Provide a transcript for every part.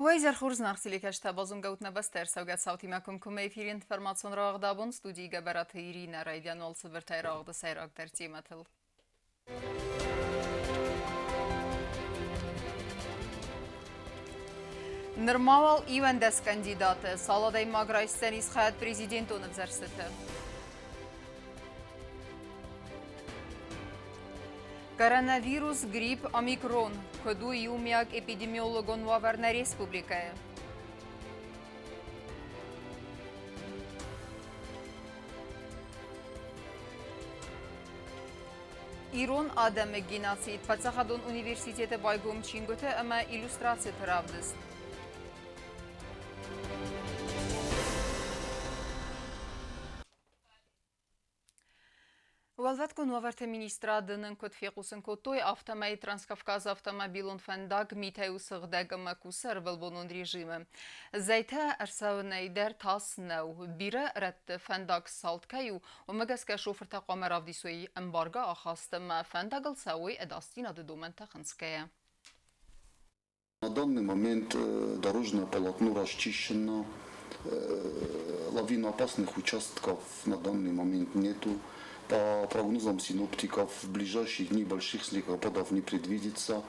Уӕ изӕр хорз, зынаргъ телекӕсджытӕ, базонгӕ ут нӕ бӕстӕ ӕрцӕугӕ цаутимӕ комкоммӕ эфиры информацион рауагъд абон студийы Гӕбӕраты Иринӕ райдиан уал цыбыртӕй рауагъды сӕйрагдӕр темӕтыл. Нырма уал 11 кандидаты, цал адӕймаг райсдзӕнис хайад президентон ӕвзӕрстыты. Коронавирус, грипп, омикрон. Куыд у иумиаг эпидемиологон уавӕр нӕ республикӕйы? Ирон адӕмы геноцид паддзахадон университеты байгом чингуыты ӕмӕ иллюстрациты равдыст. Уӕлвӕткон уавӕрты министрады нын куыд фехъусын кодтой, афтӕмӕй Транскавказы автомобилон фӕндаг митӕй у сыгъдӕг ӕмӕ кусы ӕрвылбонон режимы. Зӕйтӕ ӕрцӕуынӕй дӕр тас нӕу. Бирӕ рӕтты фӕндаг салд кӕй у, уымӕ гӕсгӕ шофыртӕ хъуамӕ равдисой ӕмбаргӕ ахаст ӕмӕ фӕндагыл цӕуой ӕдасдзинады домӕнтӕ хынцгӕйӕ. На данный момент дорожное полотно расчищено, лавиноопасных участков на данный момент нету. По прогнозам синоптиков, в ближайшие дни больших снегопадов не предвидится,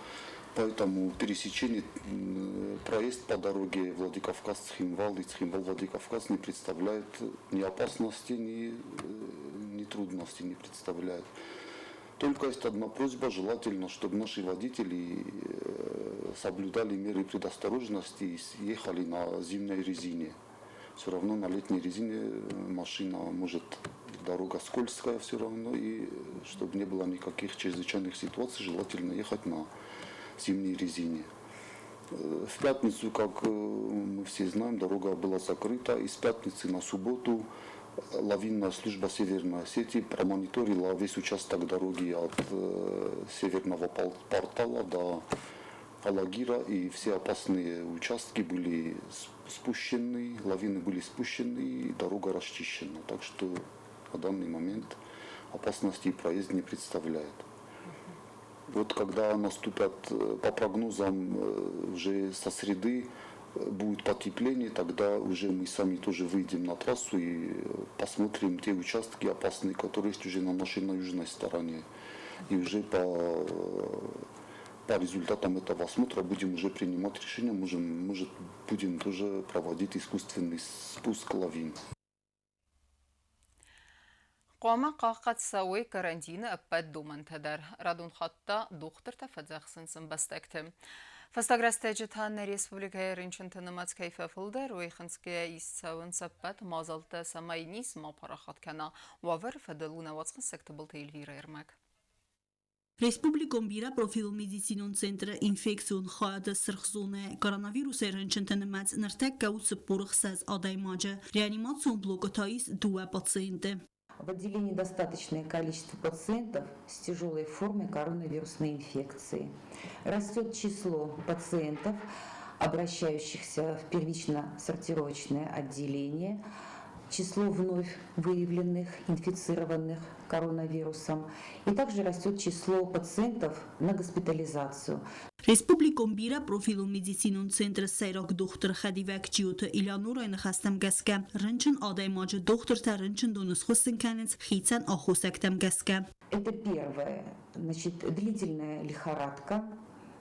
поэтому пересечение, проезд по дороге Владикавказ-Цхинвал и Цхинвал-Владикавказ не представляет ни опасности, ни трудностей не представляет. Только есть одна просьба, желательно, чтобы наши водители соблюдали меры предосторожности и ехали на зимней резине. Все равно на летней резине машина может, дорога скользкая все равно, и чтобы не было никаких чрезвычайных ситуаций, желательно ехать на зимней резине. В пятницу, как мы все знаем, дорога была закрыта, и с пятницы на субботу лавинная служба Северной Осетии промониторила весь участок дороги от северного портала до Алагира, и все опасные участки были спущены, лавины были спущены, и дорога расчищена. Так что на данный момент опасности проезд не представляет. Вот когда наступят, по прогнозам, уже со среды будет потепление, тогда уже мы сами тоже выйдем на трассу и посмотрим те участки опасные, которые есть уже на нашей на южной стороне. И уже по результатам этого осмотра будем уже принимать решение, может, будем тоже проводить искусственный спуск лавин. Хъуамӕ хъахъхъӕд цӕуой карантины ӕппӕт домӕнтӕ дӕр. Радон хатт та дохтыртӕ фӕдзӕхсынц ӕмбӕстӕгты. Фӕстаг рӕстӕджы та нӕ республикӕйы рынчынты нымӕц кӕй фӕфылдӕр, уый хынцгӕйӕ ист цӕуынц ӕппӕт мадзӕлттӕ, цӕмӕй низ ма парахат кӕна. Уавӕры фӕдыл у нӕ уацхӕссӕг Тыбылты Эльвирӕйы ӕрмӕг. Республикон бирӕпрофилон медицинон центры инфекцион хайады сырх зонӕ коронавирусӕй рынчынты нымӕц ныртӕккӕ у 46 адӕймаджы. Реанимацион блокы та ис дыууӕ пациенты. В отделении достаточное количество пациентов с тяжелой формой коронавирусной инфекции. Растет число пациентов, обращающихся в первично-сортировочное отделение, число вновь выявленных инфицированных коронавирусом, и также растет число пациентов на госпитализацию. Республикон бирӕпрофилон медицинон центры сӕйраг дохтыры хӕдивӕг Джиоты Элеонорайы ныхӕстӕм гӕсгӕ, рынчын адӕймаджы дохтыртӕ рынчындоны схуыссын кӕнынц хицӕн аххосӕгтӕм гӕсгӕ. Это первое, значит, длительная лихорадка,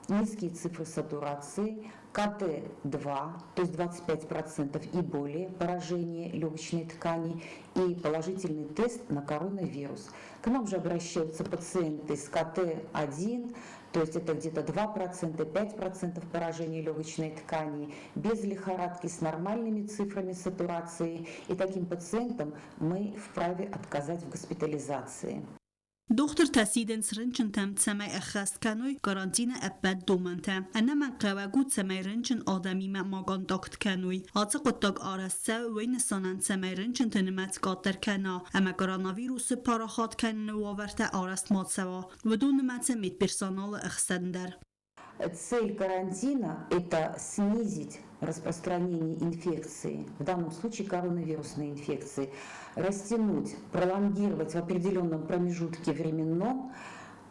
низкие цифры сатурации, КТ-2, то есть 25% и более поражение легочной ткани и положительный тест на коронавирус. К нам же обращаются пациенты с КТ-1, то есть это где-то 2%, 5% поражения легочной ткани, без лихорадки, с нормальными цифрами сатурации. И таким пациентам мы вправе отказать в госпитализации. Дохтыртӕ сидынц рынчынтӕм, цӕмӕй ӕххӕст кӕной карантины ӕппӕт домӕнтӕ. Ӕнӕмӕнгхъӕуӕг у, цӕмӕй рынчын адӕмимӕ ма контакт кӕной. Ацы хъуыддаг арӕзт цӕуы уый нысанӕн, цӕмӕй рынчынты нымӕц къаддӕр кӕна ӕмӕ коронавирусы парахат кӕныны уавӕртӕ арӕзт ма цӕуа, уыдон нымӕцы медперсоналы ӕхсӕн дӕр. Цель карантина – это снизить распространение инфекции, в данном случае коронавирусной инфекции, растянуть, пролонгировать в определенном промежутке временном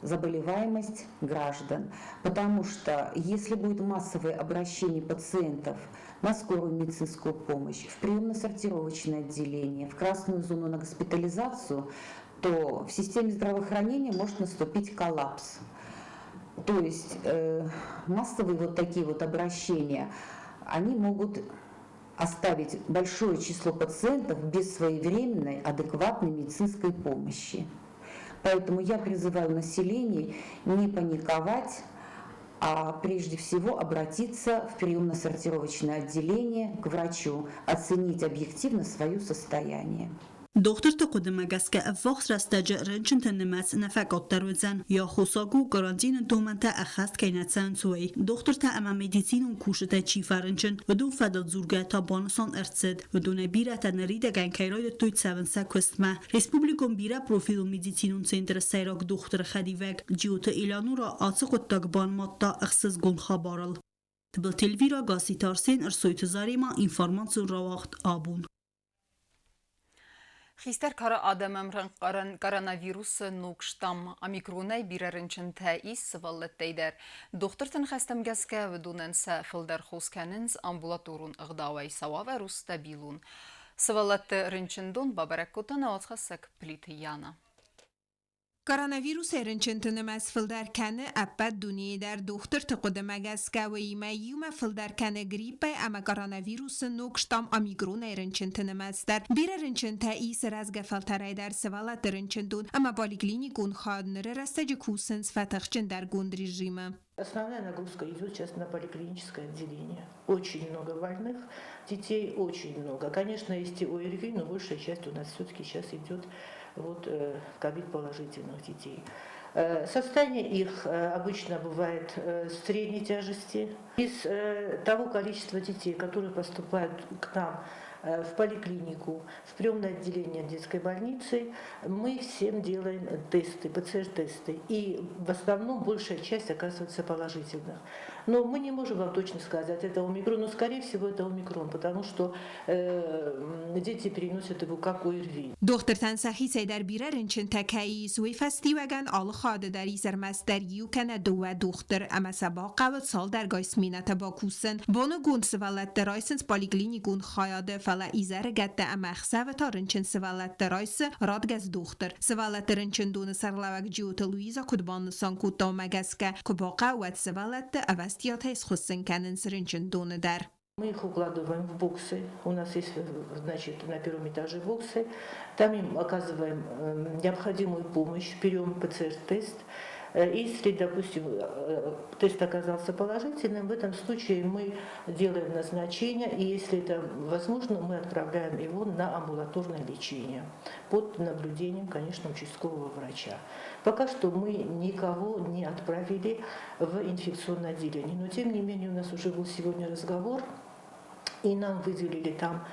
Заболеваемость граждан. Потому что если будет массовое обращение пациентов на скорую медицинскую помощь, в приемно-сортировочное отделение, в красную зону на госпитализацию, то в системе здравоохранения может наступить коллапс. То есть массовые вот такие вот обращения, они могут оставить большое число пациентов без своевременной, адекватной медицинской помощи. Поэтому я призываю население не паниковать, а прежде всего обратиться в приемно-сортировочное отделение к врачу, оценить объективно свое состояние. Дохтырты хъуыдымӕ гӕсгӕ ӕввахс рӕстӕджы рынчынты нымӕц нӕ фӕкъаддӕр уыдзӕн, йӕ аххосаг у, карантины домӕнтӕ ӕххӕст кӕй нӕ цӕуынц, уый. Дохтыртӕ ӕмӕ медицинон кусджытӕй чи фӕрынчын, уыдон фӕдыл дзургӕ та банысан ӕрцыд, уыдонӕй бирӕтӕ ныридӕгӕн кӕй райдыдтой цӕуын сӕ куыстмӕ. Республикон бирӕпрофилон медицинон центры сӕйраг дохтыры хӕдивӕг Джиоты Элеонора ацы хъуыддаг банымадта ӕхсызгон хабарыл. Тыбылты Эльвира, Гасситы Арсен, Ӕрсойты Заремӕ, информацион рауагъд абон. Хистӕр кары адӕм ӕмрӕнхъ коронавирусы ног штамм омикронӕй бирӕ рынчынтӕ ис сывӕллӕттӕй дӕр. Дохтырты ныхӕстӕм гӕсгӕ уыдонӕн сӕ фылдӕр хос кӕнынц амбулаторон ӕгъдауӕй, сӕ уавӕр у стабилон. Сывӕллӕтты рынчындон бабӕрӕг кодта нӕ уацхӕссӕг Плиты Яна. Коронавирусӕй рынчынты нымӕц фылдӕр кӕны ӕппӕт дунейы дӕр. Дохтырты хъуыдымӕ гӕсгӕ, уыимӕ иумӕ фылдӕр кӕны гриппӕй ӕмӕ коронавирусы ног штамм омикронӕй рынчынты нымӕц дӕр. Бирӕ рынчынтӕ ис рӕзгӕ фӕлтӕрӕй дӕр сывӕллӕтты рынчындон ӕмӕ поликлиникон хайад ныры рӕстӕджы кусынц фӕтыхджындӕргонд режимы. Основная нагрузка идет сейчас на поликлиническое отделение. Очень много больных детей, очень много. Конечно, есть и ОРВИ, но большая часть у нас все-таки сейчас идет вот, ковид-положительных детей. Состояние их обычно бывает средней тяжести. Из того количества детей, которые поступают к нам в поликлинику, в приемное отделение детской больницы, мы всем делаем тесты, ПЦР-тесты. И в основном большая часть оказывается положительных. Но мы не можем вам точно сказать, это омикрон, но скорее всего это омикрон, потому что дети переносят его как ОРВИ. Дохтыртӕн сӕхицӕй дӕр бирӕ рынчынтӕ кӕй ис, уый фӕстиуӕгӕн алы хатт дӕр ис ӕрмӕстдӕр иу кӕнӕ дыууӕ дохтыр ӕмӕ сӕ бахъӕуы цалдӕргай сменӕтӕ бакусын. Боныгон сывӕллӕтты райсынц поликлиникон хайады, фӕлӕ изӕрыгӕттӕ ӕмӕ ӕхсӕвы та рынчын сывӕллӕтты райсы радгӕс дохтыр. Сывӕллӕтты рынчындоны сӕргълӕууӕг Джиоты Луиза куыд банысан кодта, уымӕ гӕсгӕ, куы бахъӕуа, уӕд сывӕллӕтты ӕвӕстиатӕй схуыссын кӕнынц рынчындоны дӕр. Мы их укладываем в боксы. У нас есть, значит, на первом этаже боксы. Там им оказываем необходимую помощь, берем ПЦР-тест. Если, допустим, тест оказался положительным, в этом случае мы делаем назначение, и если это возможно, мы отправляем его на амбулаторное лечение под наблюдением, конечно, участкового врача. Пока что мы никого не отправили в инфекционное отделение, но тем не менее у нас уже был сегодня разговор, и нам выделили там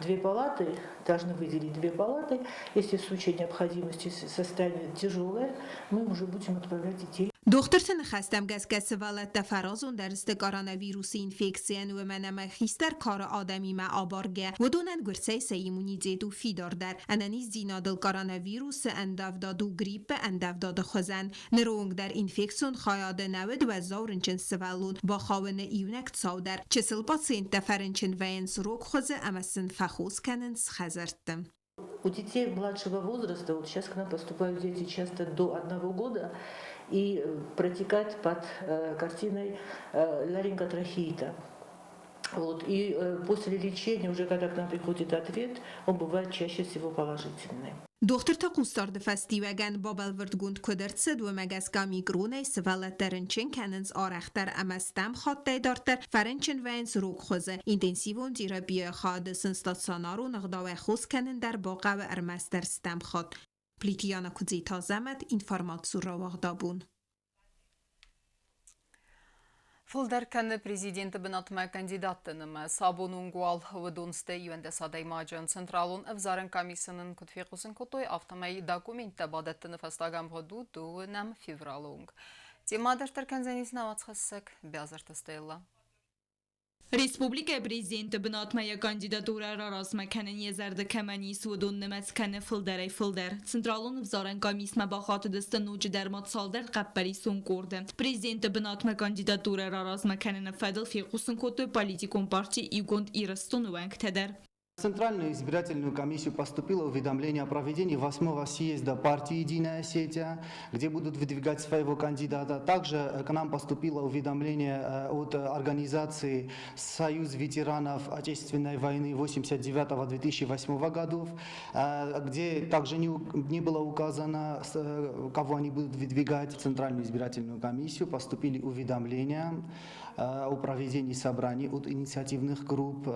две палаты, должны выделить две палаты. Если в случае необходимости состояние тяжелое, мы уже будем отправлять детей. Дохтырты ныхӕстӕм гӕсгӕ сывӕллӕттӕ фӕразондӕр сты коронавирусы инфекцийӕн, уымӕн ӕмӕ хистӕр кары адӕмимӕ абаргӕ, уыдонӕн гуырцӕй сӕ иммунитет у фидардӕр. Ӕнӕниздзинадыл коронавирусы ӕндӕвдад у гриппы ӕндӕвдады хуызӕн. Ныры онг дӕр инфекцион хайады нӕ уыд уӕззау рынчын сывӕллон, бахауыны иунӕг цау дӕр. Чысыл пациенттӕ фӕрынчын вӕййынц рог хуызы ӕмӕ сын фӕхос кӕнынц хӕдзӕртты. У детей младшего возраста, вот сейчас к нам поступают дети часто до 1 года, и протекает под картиной ларинготрахеита. Вот. И после лечения, уже когда к нам приходит ответ, он бывает чаще всего положительный. Дохтырты хъусдарды фӕстиуӕгӕн бабӕлвырдгонд куыд ӕрцыд, уымӕ гӕсгӕ омикронӕй сывӕллӕттӕ рынчын кӕнынц арӕхдӕр ӕмӕ стӕм хаттӕй дарддӕр фӕрынчын вӕййынц рог хуызы. Интенсивон терапияйы хайады сын стационарон ӕгъдауӕй хос кӕнын дӕр бахъӕуы ӕрмӕстдӕр стӕм хатт. Плиты Яна Куыдзиты Азӕмӕт, информацион рауагъдабон. Фылдӕр кӕны президенты бынатмӕ кандидатты нымӕц. Абон уынгуал уыдонсты 11 адӕймаджы Централон ӕвзарӕн къамисы нын куыд фехъусын кодтой, афтӕмӕй документтӕ бадӕттыны фӕстаг ӕмгъуыд у 2 февралы онг. Темӕ дарддӕр кӕндзӕнис нӕ уацхӕссӕг Бязырты Стелла. Республикӕйы президенты бынатмӕ йӕ кандидатурӕ раразмӕ кӕнын йӕ зӕрды кӕмӕн ис, уыдон нымӕц кӕны фылдӕрӕй-фылдӕр. Централон ӕвзарӕн къамисмӕ бахатыдысты ноджыдӕр ма цалдӕр хъӕппӕрисон къорды. Президенты бынатмӕ кандидатурӕ раразмӕ кӕныны фӕдыл фехъусын кодтой политикон парти Иугонд Ирыстон-ы уӕнгтӕ дӕр. В Центральную избирательную комиссию поступило уведомление о проведении 8-го съезда партии «Единая Осетия», где будут выдвигать своего кандидата. Также к нам поступило уведомление от организации «Союз ветеранов Отечественной войны 89-2008 годов», где также не было указано, кого они будут выдвигать. В Центральную избирательную комиссию поступили уведомления о проведении собраний от инициативных групп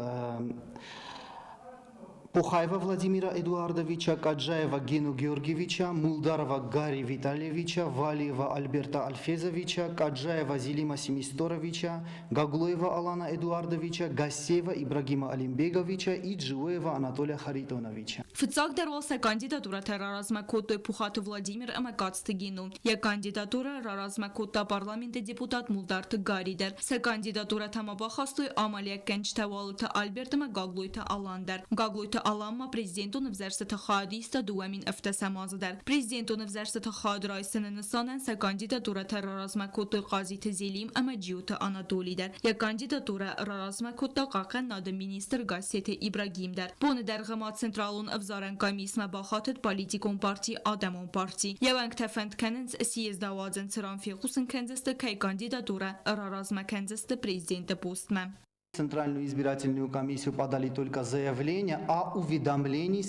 Пухаева Владимира Эдуардовича, Каджаева Гену Георгиевича, Мулдарова Гарри Витальевича, Валиева Альберта Альфезовича, Каджаева Зелима Семисторовича, Гаглоева Алана Эдуардовича, Гасеева Ибрагима Алимбеговича и Джиоева Анатолия Харитоновича. Фыццагдӕр уал сӕ кандидатурӕтӕ раразмӕ кодтой Пухаты Владимир ӕмӕ Кацты Гено. Йӕ кандидатурӕ раразмӕ кодта парламенты депутат Мулдарты Гарри дӕр. Сӕ кандидатурӕтӕ ма бахастой амалиӕггӕнджытӕ Уалыты Альберт ӕмӕ Гаглойты Алан дӕр. Гаглойты Алан ма президентон ӕвзӕрстыты хайад иста 2007 азы дӕр. Президентон ӕвзӕрстыты хайад райсыны нысанӕн сӕ кандидатурӕтӕ раразмӕ кодтой Хъазиты Зелим ӕмӕ Джиоты Анатолий дӕр. Йӕ кандидатурӕ раразмӕ кодта хъахъхъӕнынады министр Гассеты Ибрагим дӕр. Боны дӕргъы ма Централон ӕвзарӕн къамисмӕ бахатыд политикон парти Адӕмон парти. Йӕ уӕнгтӕ фӕнд кӕнынц съезд ауадзын, цыран фехъусын кӕндзысты, кӕй кандидатурӕ раразмӕ кӕндзысты президенты постмӕ. Центральную избирательную комиссию подали только заявление о уведомлении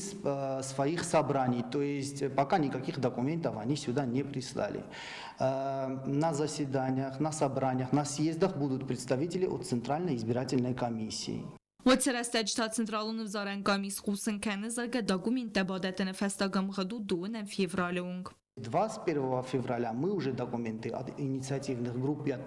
своих собраний. То есть пока никаких документов они сюда не прислали. На заседаниях, на собраниях, на съездах будут представители от Центральной избирательной комиссии. Уыцы рӕстӕджы та Централон ӕвзарӕн къамис хъусын кӕны, зӕгъгӕ, документтӕ бадӕттыны фӕстаг ӕмгъуыд у дыууынӕм февралы онг. 21 февраля мы уже документы от инициативных групп и от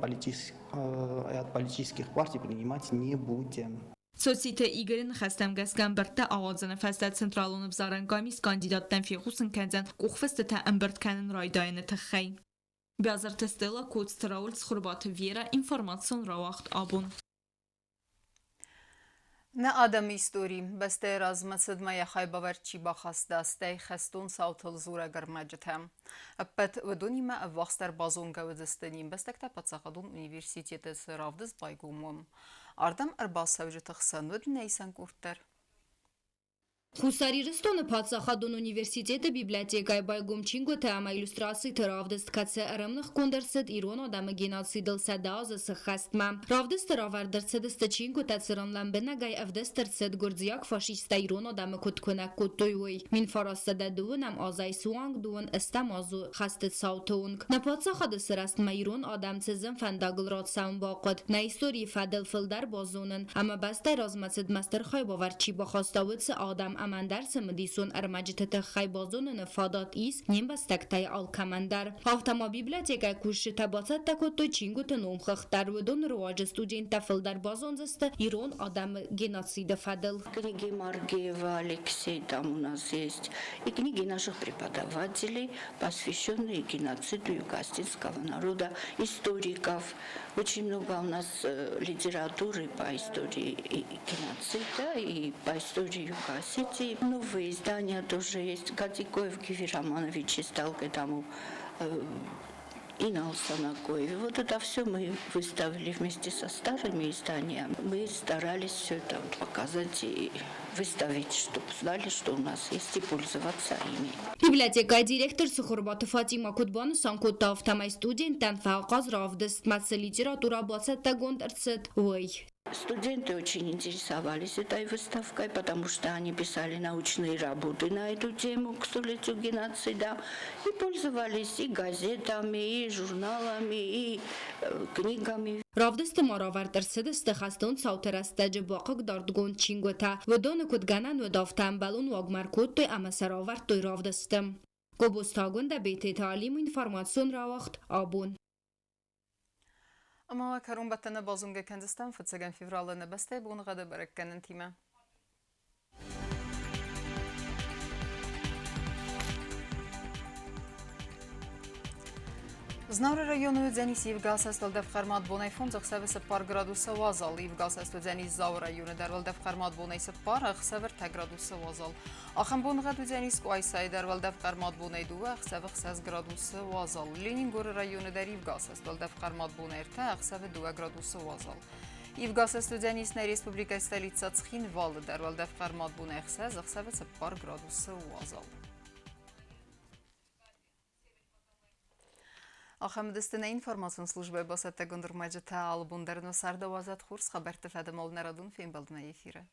политических партий принимать не будем. Цоциты Игоры ныхӕстӕм гӕсгӕ ӕмбырдтӕ ауадзыны фӕстӕ Централон ӕвзарӕн къамис кандидаттӕн фехъусын кӕндзӕн къухфыстытӕ ӕмбырд кӕнын райдайыны тыххӕй. Бязырты Стелла, Коцты Рауль, Цхуырбаты Вера, информацион рауагъд абон. Нӕ адӕмы истори бӕстӕйы размӕцыдмӕ йӕ хайбавӕрд чи бахаста, стӕй хӕстон цаутыл дзурӕг ӕрмӕджытӕ. Ӕппӕт уыдонимӕ ӕввахсдӕр базонгӕ уыдзысты не мбӕстӕгтӕ паддзахадон университеты цы равдыст байгом, уым. Ардӕм ӕрбацӕуджыты хсӕн уыд нӕ исӕн къорд дӕр. Хуссар Ирыстоны паддзахадон университеты библиотекӕйы байгом чингуытӕ ӕмӕ иллюстрациты равдыст, кӕцы ӕрӕмныхгонд ӕрцыд ирон адӕмы геноцидыл 100 азы сыххӕстмӕ. Равдысты равӕрд ӕрцыдысты чингуытӕ, цыран лӕмбынӕгӕй ӕвдыст ӕрцыд гуырдзиаг фашисттӕ ирон адӕмы куыд куынӕг кодтой, уый. 1920 азӕй суанг дыууын ӕстӕм азы хӕсты цауты онг. Нӕ паддзахады сырӕзтмӕ ирон адӕм цы зын фӕндагыл рацӕуын бахъуыд, нӕ историйы фӕдыл фылдӕр базонын ӕмӕ бӕстӕ размӕцыдмӕ стыр хайбавӕрд чи бахаста, уыцы адӕм ӕмӕ ӕндӕр цымыдисон ӕрмӕджыты тыххӕй базоныны фадат ис не мбӕстӕгтӕй алкӕмӕн дӕр. Афтӕ ма библиотекӕйы кусджытӕ бацӕттӕ кодтой чингуыты номхыгъд дӕр, уыдон руаджы студенттӕ фылдӕр базондзысты ирон адӕмы геноциды фӕдыл. Книги Маргиева Алексей там у нас есть и книги наших преподавателей, посвященные геноциду юго-осетинского народа, историков. Очень много у нас литературы по истории и геноцида, и по истории Юго-Осетии. Новые издания тоже есть. Гадикоев Гиви Романович издал к этому Инал Санакоев. Вот это все мы выставили вместе со старыми изданиями. Мы старались все это показать и выставить, чтобы знали, что у нас есть, и пользоваться ими. Библиотекӕйы директор Цыхуырбаты Фатимӕ куыд банысан кодта, афтӕмӕй студенттӕн фӕахъаз равдыстмӕ цы литературӕ бацӕттӕгонд ӕрцыд, уый. Студенты очень интересовались этой выставкой, потому что они писали научные работы на эту тему к столетию геноцида и пользовались и газетами, и журналами, и книгами. Равдысты ма равӕрд ӕрцыдысты хӕстон цауты рӕстӕджы бахъыгдардгонд чингуытӕ. Уыдоны куыд гӕнӕн уыд, афтӕ ӕмбӕлон уагмӕ ӕркодтой ӕмӕ сӕ равӕрдтой равдысты. Гобозты Агуындӕ, Бететы Алим, информацион рауагъд «Абон». Ӕмӕ кӕронбӕттӕны базонгӕ кӕндзыстӕм фыццӕгӕм февралы нӕ бӕстӕйы боныгъӕды бӕрӕггӕнӕнтимӕ. Знауыры районы уыдзӕнис ивгӕ асӕст уӕлдӕф хъӕрмад бонӕй 5, ӕхсӕвы 4 градусы уазал. Ивгӕ асӕст уыдзӕнис Дзауы районы дӕр уӕлдӕф хъӕрмад бонӕй 4, ӕхсӕвы 3 градусы уазал. Ахӕм боныгъӕд уыдзӕнис Къуайсайы дӕр уӕлдӕф хъӕрмад бонӕй 2, ӕхсӕвы 6 градусы уазал. Ленингоры районы дӕр ивгӕ асӕст уӕлдӕф хъӕрмад бонӕй 3, ӕхсӕвы 2 градусы уазал. Ивгӕ асӕст уыдзӕнис нӕ республикӕйы столицӕ Цхинвалы дӕр уӕлдӕф хъӕрмад бонӕй 6, ӕхсӕвы 4 градусы уазал. Ахӕм уыдысты нӕ информацион службӕйы бацӕттӕгонд ӕрмӕджытӕ. Алы бон дӕр нӕ царды уадзӕд хорз хабӕртты фӕдыл нӕ радон фембӕлдмӕ эфиры.